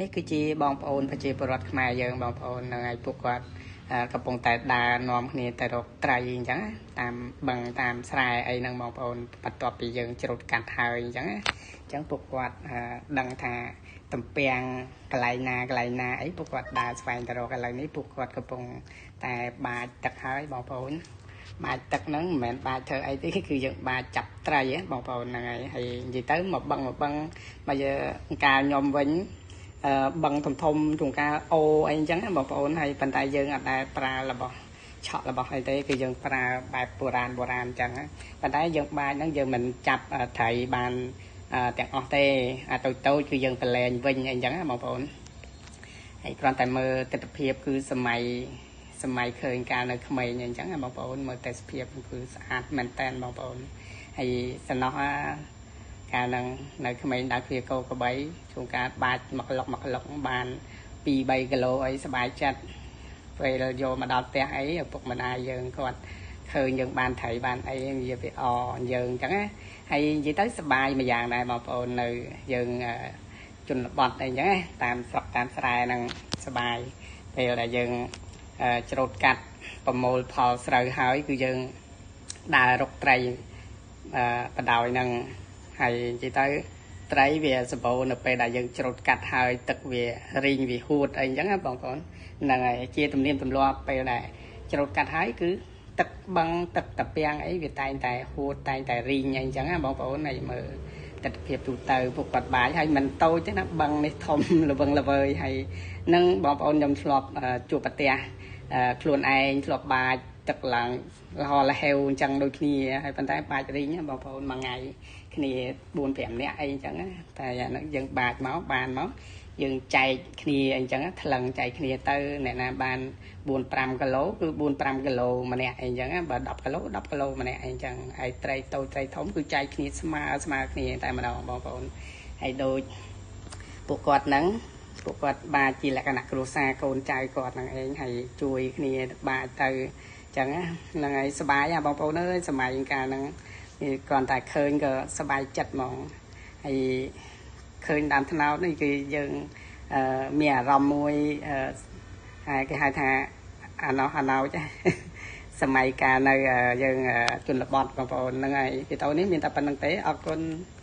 នេះគឺជាបងប្អូនប្រជាពលរដ្ឋខ្មែរយើងបងប្អូនហ្នឹងហើយពួកគាត់កំពុងតែដើរនាំគ្នាទៅរកត្រីអញ្ចឹងតាមបឹងតាមស្រែអីហ្នឹងបងប្អូនបន្ទាប់ពីយើងច្រូតកាត់ហើយអញ្ចឹងអញ្ចឹងពួកគាត់ដឹងថាទំពាំងកន្លែងណាកន្លែងណាអីពួកគាត់ដើរស្វែងទៅរកឥឡូវនេះពួកគាត់កំពុងតែបាចទឹកហើយបងប្អូនបាចទឹកហ្នឹងមិនមែនបាចធ្វើអីទេគឺយើងបាចចាប់ត្រីបងប្អូនហ្នឹងហើយហើយនិយាយទៅមកបឹងមកបឹងមកយើងកាលខ្ញុំវិញបឹងធំធំជួនកាលអូអីអញ្ចឹងបងប្អូនហើយប៉ុន្តែយើងអត់ដែលប្រើរបស់ឆក់របស់អីទេគឺយើងប្រើបែបបុរាណបុរាណអញ្ចឹងប៉ុន្តែយើងបាចហ្នឹងយើងមិនចាប់ត្រីបានទាំងអស់ទេអាតូចតូចគឺយើងប្រឡែងវិញអីអញ្ចឹងបងប្អូនហើយគ្រាន់តែមើលទស្សនភាពគឺសម័យសម័យឃើញកាលនៅក្មេងអញ្ចឹងបងប្អូនមើលទេសភាពគឺស្អាតមែនតែនបងប្អូនហើយសំណោះកាលហ្នឹងនៅក្មេងដើរគ្រាកោក្របីជួនកាលបាចមកក្លុកមកក្លុកបាន2 3គីឡូអីសบายចិត្តពេលយកមកដល់ផ្ទះអីឪពុកម្ដាយយើងគាត់ឃើញយើងបានត្រីបានអីវាវាអយើងអញ្ចឹងណាហើយនិយាយទៅសบายមួយយ៉ាងដែរបងប្អូននៅយើងជនបទអីអញ្ចឹងណាតាមស្រុកតាមស្រែហ្នឹងសบายពេលដែលយើងច្រូតកាត់ប្រមូលផលស្រូវហើយគឺយើងដើររកត្រីបដោយហ្នឹងហើយនិយាយទៅត្រីវាសម្បូរនៅពេលដែលយើងច្រូតកាត់ហើយទឹកវារីងវាហួតអីអញ្ចឹងណាបងប្អូនហ្នឹងហើយជាទំនៀមទម្លាប់ពេលដែលច្រូតកាត់ហើយគឺទឹកបឹងទឹកតាពាំងអីវាតែងតែហួតតែងតែរីងអីអញ្ចឹងណាបងប្អូនហើយមើលទស្សនភាពទូទៅពួកគាត់បាយហើយមិនតូចទេណាបឹងនេះធំល្វឹងល្វើយហើយនឹងបងប្អូនខ្ញុំធ្លាប់ជួបប្រទះខ្លួនឯងធ្លាប់បាចទឹកឡើងលហលហេវអញ្ចឹងដូចគ្នាហើយប៉ុន្តែបាចរីងបងប្អូនមួយថ្ងៃគ្នា4 5នាក់អីអញ្ចឹងតែអាហ្នឹងយើងបាចមកបានមកយើងចែកគ្នាអញ្ចឹងថ្លឹងចែកគ្នាទៅអ្នកណាបាន4 5គីឡូគឺ4 5គីឡូម្នាក់អីអញ្ចឹងបើ10គីឡូ10គីឡូម្នាក់អីអញ្ចឹងហើយត្រីតូចត្រីធំគឺចែកគ្នាស្មើស្មើគ្នាតែម្ដងបងប្អូនហើយដូចពួកគាត់ហ្នឹងពួកគាត់បាចជាលក្ខណៈគ្រួសារកូនចៅគាត់ហ្នឹងឯងហើយជួយគ្នាបាចទៅចឹងហ្នឹងហើយសบายបងប្អូនអើយសម័យកាលហ្នឹងគ្រាន់តែឃើញក៏សบายចិត្តហ្មងហើយឃើញដើមត្នោតនេះគឺយើងមានអារម្មណ៍មួយហើយគេហៅថាអាណោះអាណោចសម័យកាលនៅយើងជនបទបងប្អូនហ្នឹងហើយវីដេអូនេះមានតែប៉ុណ្្នឹងទេអរគុណ។